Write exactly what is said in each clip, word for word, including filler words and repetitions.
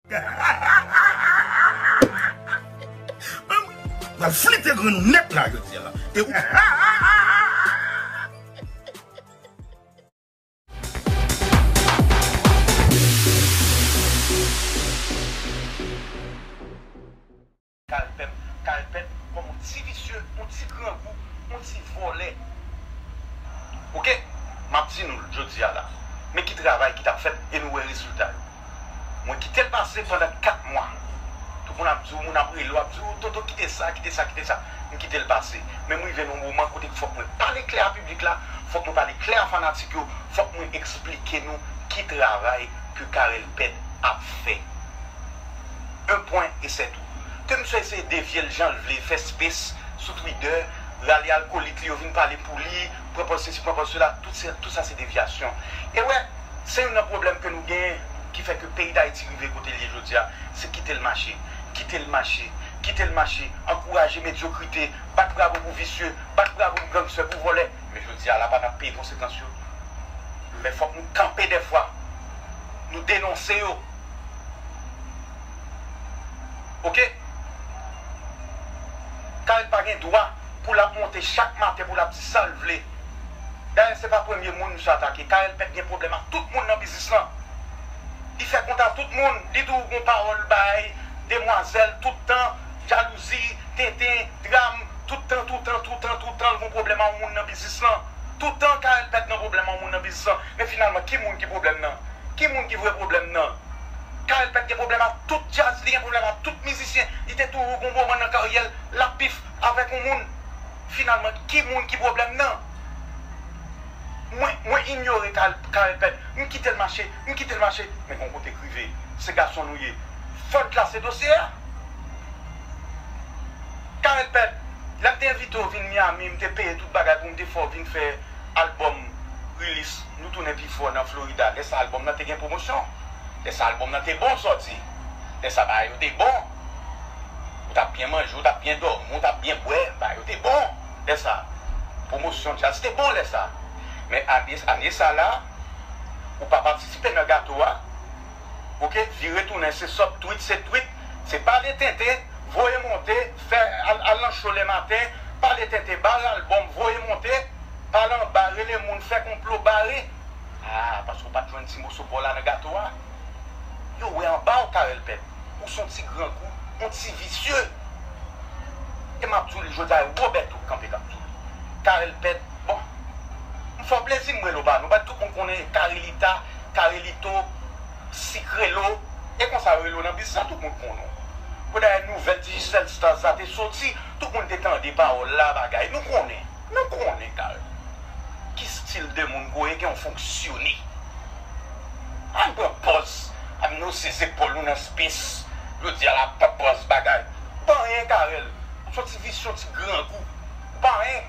Pral flite grenn ou nèt la jodi a la. E ou Karèl pèp, Karèl pèp kòm yon ti visye, yon ti grangou, yon ti vòlè. Oke? M ap di nou l jodi a la. Men ki travay ki t ap fèt e nou wè rezilta yo. Mwen kite l pase pandan kat mwa. Tout moun ap di w, moun ap rele w, ap di w, "Toto, kite sa, kite sa, kite sa." M kite l pase. Men m rive nan yon moman kote fòk mwen pale klè a piblik la, fòk mwen pale klè a fanatik yo, fòk mwen eksplike nou ki travay ke Karèl Pèt ap fè. Un point et c'est tout. Ke misye eseye devye l jan l vle, fè space sou Twitter, rale alkolik li yo vin pale pou li, pran pòz sesi, pran pòz sela, tout se, tout sa se devyasyon. E wè, se youn nan pwoblèm ke nou genyen ki fè ke peyi Dayiti rive kote l ye jodi a, se kite l mache, kite l mache, kite l mache, ankouraje medyokrite, bat bravo pou visye, bat bravo pou gangstè, pou vòlè. Men jodi a la pa n ap peye konsekans yo. Men fòk nou kanpe dèfwa. Nou denonse yo. Oke? Karèl pa gen dwa pou l ap monte chak maten pou l ap di sa l vle. Dayè, se pa premye moun misye atake. Karèl Pèt gen pwoblèm ak tout moun nan biznis lan. Li fè kont a tout moun. Li tou gon pawòl bay demwazèl tout tan, jalouzi, tenten, dram, tout tan, tout tan, tout tan, tout tan, l gon pwoblèm a yon moun nan biznis lan. Tout tan Karèl Pèt gen pwoblèm a yon moun nan biznis lan. Men finalman, ki moun ki pwoblèm nan? Ki moun ki vre pwoblèm nan? Karèl Pèt gen pwoblèm ak tout djaz, li gen pwoblèm ak tout mizisyen. Li te toujou gon moman nan karyè l, l ap bif avèk yon moun. Finalman, ki moun ki pwoblèm nan? Mwen, mwen inyore Karèl, Karèl Pèt. M kite l mache, m kite l mache. Men gon kote k rive. Se gason nou ye. Fò n klase dosye a. Karèl Pèt, lè m te envite w vin Miami, m te peye tout bagay pou m te fè w vin fè albòm release, nou tounen pi fò nan Florida. Lè sa albòm nan te gen pwomosyon. Lè sa albòm nan te bon sòti. Lè sa bagay yo te bon. Ou t ap byen manje, ou t ap byen dòmi, ou t ap byen bwè, bagay yo te bon. Lè sa, pwomosyon djaz te bon lè sa. Men ane, ane sa la, ou pa patisipe nan gato a. Oke, vire tounen, se sòt tweet, se tweet, se pale tenten, voye monte, fè al, al nan show lè maten, pale tenten, bare albòm, voye monte, pale anba, rele moun, fè konplo, bare. Ah, paske w pa t jwenn ti moso pa w la nan gato a. Yo wè anba w, Karèl Pèt. Ou se yon ti grangou, yon ti visye. E m ap di w li jodi a, Roberto kanpe k ap di w li. Karèl Pèt, bon, m fè w plezi m rele w pa non. Bat tout moun konnen Karelita, Karelito, Sikrelo. E konsa yo rele w nan biznis la, tout moun konnen w. Bon, dayè, nouvèl Digicel Stars la te soti, tout moun te tande pawòl la, bagay. Nou konnen, nou konnen, Karèl. Ki stil de moun ke w ye, ke w fonksyone? Ann pran pòz, ann wouze zepòl nou nan space. Jodi a la, pran pòz bagay. Pa anyen, Karèl. Ou se yon ti visye, yon ti grangou. Ou pa anyen.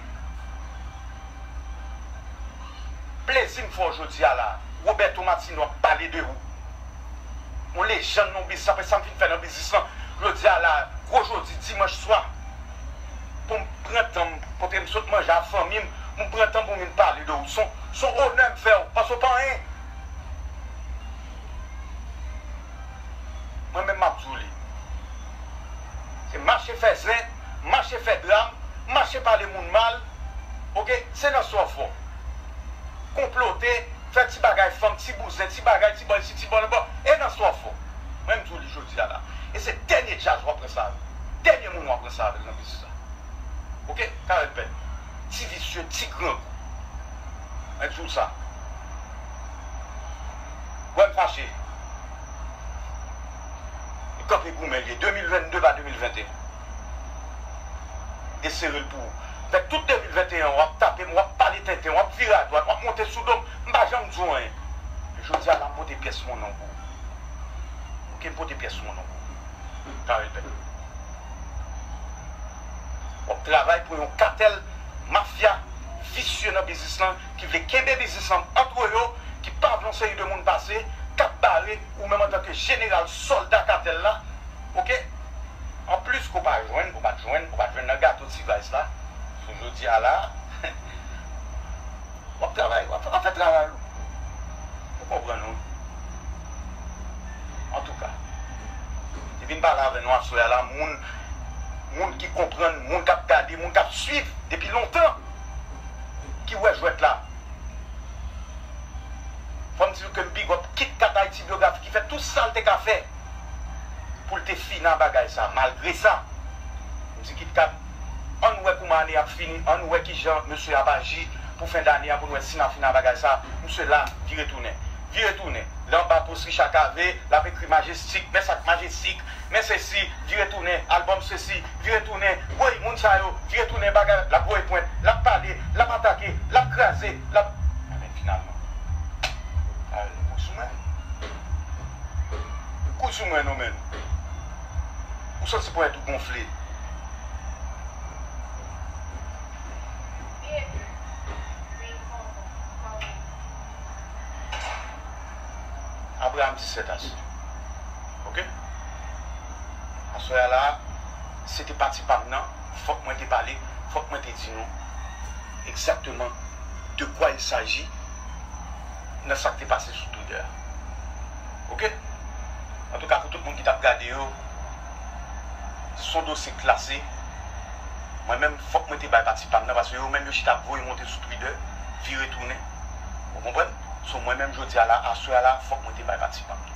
Plezi m fè w jodi a la. Roberto Martino ap pale de ou. Yon lejann nan biznis, apre sa m fin fè nan biznis lan. Jodi a la, gwo jodi, dimanch swa, pou m pran tan m, kote m sot manje a fanmi m, pou m pran tan pou m vin pale de ou. Se yon, se yon onè m fè w, paske w pa anyen. Mwen menm m ap di w li. Se mache fè zen, mache fè dram, mache pale moun mal. Oke, se nan sa w fò. Konplote, fè ti bagay fanm, ti bouzen, ti bagay, ti bò isi, ti bò laba. E nan sa w fò. Mwen m di w li jodi a la. E se dènye djaz w ap pran sa avè l. Dènye moun w ap pran sa avè l nan biznis la. Oke, Karèl Pèt. Ti visye, ti grangou. Mwen di w sa. Wè m fache. E kanpe goumen l ye. De mil vennde pa de mil venteyen. E sere l pou ou. Fè tout de mil venteyen an, w ap tape m, w ap pale tenten, w ap vire adwat, w ap monte sou do m. M pa janm di w anyen. Jodi a la, m pote pyès monnen pou ou. Oke, m pote pyès monnen pou ou. Karèl Pèt. W ap travay pou yon katèl mafya visye nan biznis lan ki vle kenbe biznis lan antre yo, ki pa vle yon seri de moun pase, k ap bare ou menm antanke jeneral sòlda katèl la. Oke? Anplis ke w pa jwenn, ke w pa t jwenn, ke w pa t jwenn nan gato T-Vice la, sou jodi a la, w ap travay, w ap, w ap fè travay ou. Ou konprann ou? Antouka, Vin pale avè nou aswè a la, moun, moun ki konprann, moun k ap gade, moun k ap swiv depi lontan, ki wè jwèt la. Fò m di nou ke m big up Kit Kat Ayiti Byografi ki fè tout sa l te ka fè pou l te fini bagay sa. Malgre sa, m di Kit Kat, ann wè kouman ane a ap fini, ann wè kijan mesye ap aji pou fen dane a, pou n wè si n ap fini bagay sa. Mesye la, vire tounen. Vire tounen. Lè anba pos Richard Cavé, l ap ekri Majestic, men sa k Majestic, men sesi, vire tounen, albòm sesi, vire tounen, woy, moun sa yo, vire tounen, bagay, l ap woy pwent, l ap pale, l ap atake, l ap kraze, l ap. Enben, finalman, a, kouri sou mwen. Kouri sou mwen, non, men. Ou santi ponyèt ou gonfle. Abraham disèt aswè. Oke? Aswè a la, se te pati pa m nan, fòk mwen te pale, fòk mwen te di nou egzakteman de quoi il s'agit nan sa k te pase sou Twitter a. Oke? Antouka, pou tout moun ki t ap gade yo, se yon dosye klase. Mwen menm, fòk mwen te bay pati pa m nan, paske yo menm yo chita ap voye monte sou Twitter, vire tounen. Ou konprann? So, mwen menm, jodi a la, aswè a la, fòk mwen te bay pati pa m.